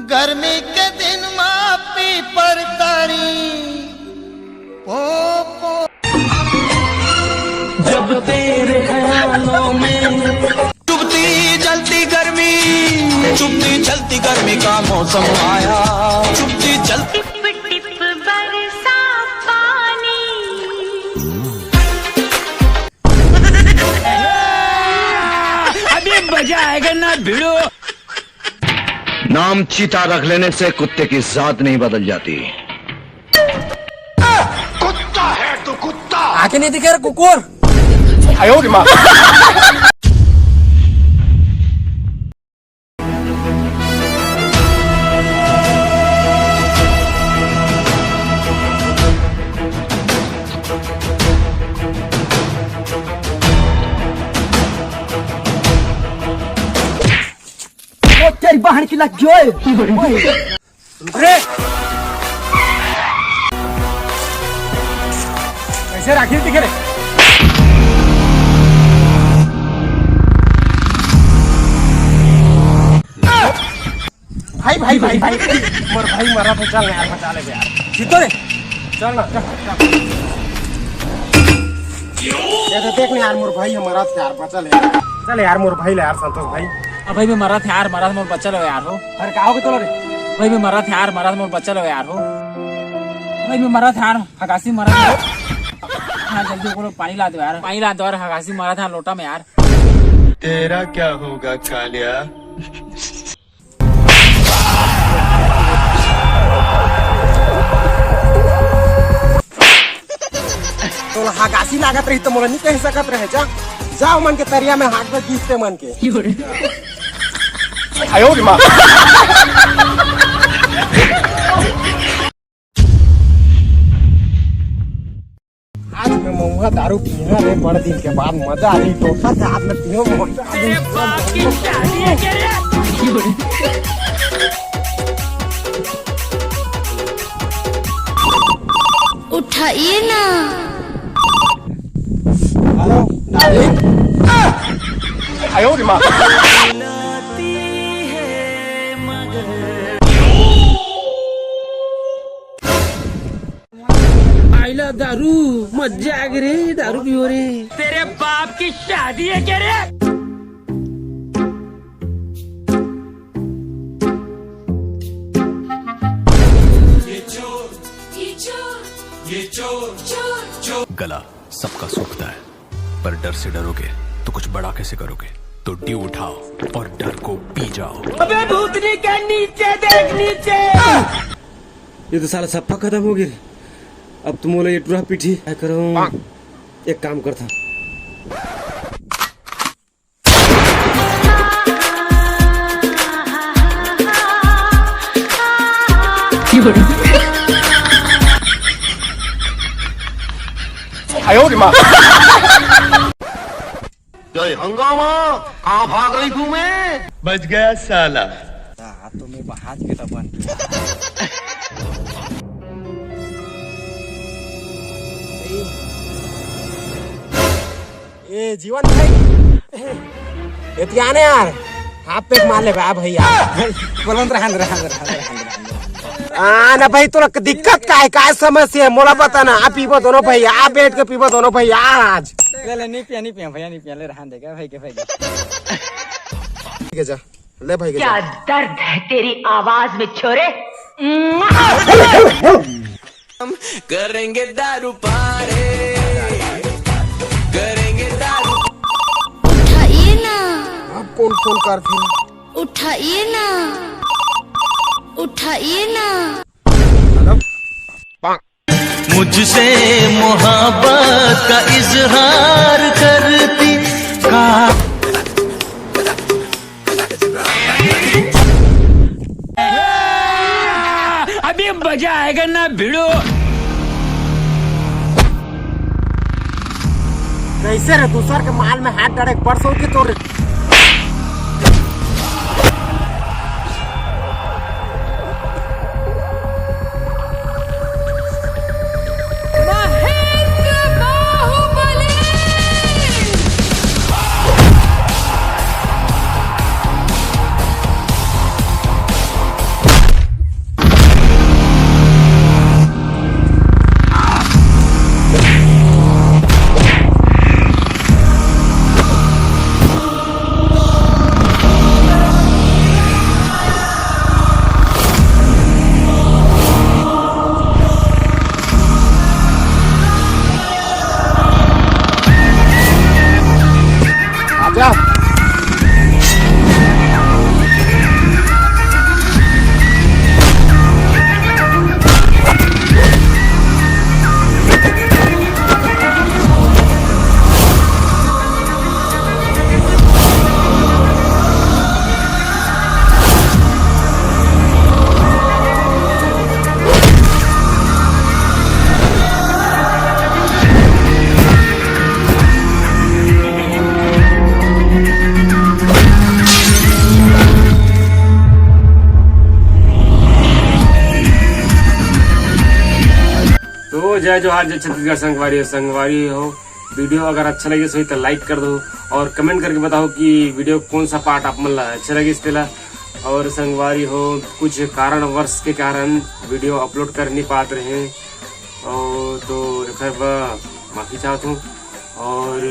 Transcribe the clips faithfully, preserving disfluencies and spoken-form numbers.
गर्मी के दिन मा पीपर तारी पो पो। जब तेरे ख्यालों में चुभती जलती गर्मी, चुभती जलती गर्मी का मौसम आया, चुभती जलती टिप टिप बरसा पानी। अभी मजा आएगा ना भिड़ो। नाम चीता रख लेने से कुत्ते की जात नहीं बदल जाती। कुत्ता है तू, कुत्ता। आंखें नहीं दिखे रे कुकुर। आयो रे माँ। वो तेरी बहन की लग गई। अरे, कैसे राखी दिखे रे? भाई, भाई, भाई, भाई, मोर भाई मरा तो चल ना यार, बचा ले यार। जीतो रे, चल ना, चल, चल। ये तो देख ना यार, मोर भाई हमारा यार, बचा ले यार। चल यार, मोर भाई ले यार, संतोष भाई। अब भाई मैं मरा था यार, मरा था, मोर बच्चा लो यार हो। अरे का हो गया तोला रे? भाई मैं मरा था यार, मरा था, मोर बच्चा लो यार हो। भाई मैं मरा था यार, हगासी मरा था। हाँ, जल्दी ओकरो पानी ला दो यार, पानी ला दो यार, हगासी मरा था लोटा में यार। तेरा क्या होगा कालिया? तोला हगासी लागत रही तो मोला नहीं कह सकत रहे। जा, जा मन के तरिया में हाथ में गिरते मन के। आयो रे माँ। आज मैं महुआ दारू पीहा रे, बड़ दिन के बाद मजा आ रही। तो आज मैं पीहूं महुआ दारू। तेरे बाप की शादी है क्या रे? उठाइए ना। Hello darling. आयो रे माँ। आइला दारू, मजा आ गई रे, दारू पियो रे। तेरे बाप की शादी है क्या रे? गला सबका सूखता है, पर डर से डरोगे तो कुछ बड़ा कैसे करोगे? तो ड्यू उठाओ और डर को पी जाओ। अबे भूतनी के नीचे देख, नीचे। ये तो साला सफा खत्म हो गया। अब तुम बोले ये टूरा पीठी क्या करूं? एक काम करता। आयो रे माँ। जय हंगामा, कहाँ भाग रही तू मैं? बच गया साला। हाँ, तो मैं बहाज के तो बन गया। ए जीवन भाई, ए ध्यान है यार, हाफ पेक मार ले बा भैया। बोलन रहन, रहन, रहन, रहन, रहन। आ ना भाई, तोला दिक्कत का है, का समस्या है, मोला बता ना। आप पीबो दोनों भैया, आप बैठ के पीबो दोनों भैया आज। ले, ले, नहीं पिया, नहीं पिया भैया, नहीं पिया, ले रहन दे, क्या भाई के भाई। ठीक है, जा। ले भाई के क्या जा। दर्द है तेरी आवाज में छोरे। करेंगे दारू पारे, करेंगे दारू। उठाइए ना। आप कौन फोन कर फिर? उठाइए ना, उठाइए ना। हेलो। मुझसे मोहब्बत का इजहार करती का। अभी मजा आएगा ना भिड़ो। कैसे रे, दूसर के माल में हाथ डाले, परसों की तोर महेंद्र बाहुबली। तो जय जोहार, जय छत्तीसगढ़ संगवारी हो। संगवारी हो, वीडियो अगर अच्छा लगे सही तो लाइक कर दो और कमेंट करके बताओ कि वीडियो कौन सा पार्ट आप मन ला अच्छा लगे तेला। और संगवारी हो, कुछ कारणवश के कारण वीडियो अपलोड कर नहीं पात रहे, और तो एकर बर माफी चाहत हूँ। और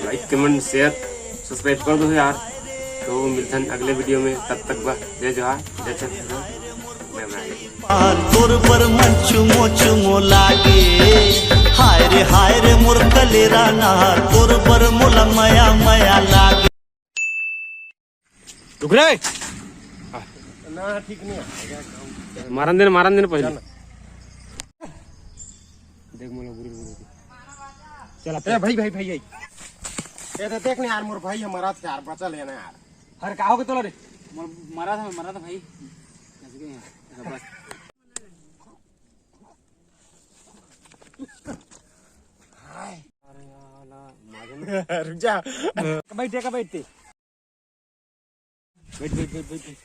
लाइक, कमेंट, शेयर, सब्सक्राइब कर दो यार। तो मिलथन अगले वीडियो में, तब तक बस जय जोहार, जय छत्तीसगढ़। बाय बाय। तोर बर मन चुमो चुमो लागे, हाय रे हाय रे मोर कलेरा ना, तोर बर मोला मया मया लागे। रुक रे। ना, ठीक नहीं है। मारन देना, मारन देना पहले। देख मोला गुरु गुरु। चल ए भाई, भाई, भाई, भाई। ए तो देख ना यार, मोर भाई हमारा था यार, बचा लेना यार। हर का हो गया तोला रे? मोर मरा था, मरा था भाई। ऐसे के यहाँ, ऐसा बस। अरे यार, ला, माजन। रुक जा। बैठ, देखा बैठते। बैठ, बैठ, बैठ, बैठ, बैठ।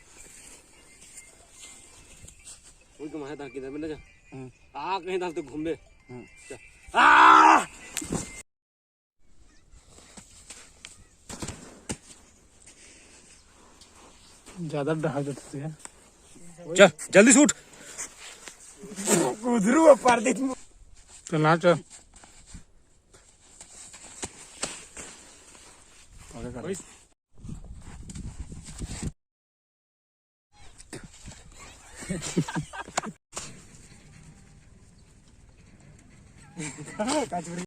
उनके मारे ताकि दे, जा। हम्म। आ, कहीं ताकि घूम दे। हम्म। जा। आ! ज्यादा डहा जाता है। चल, जल्दी से उठ। गुजरू पार दे। तो ना चल।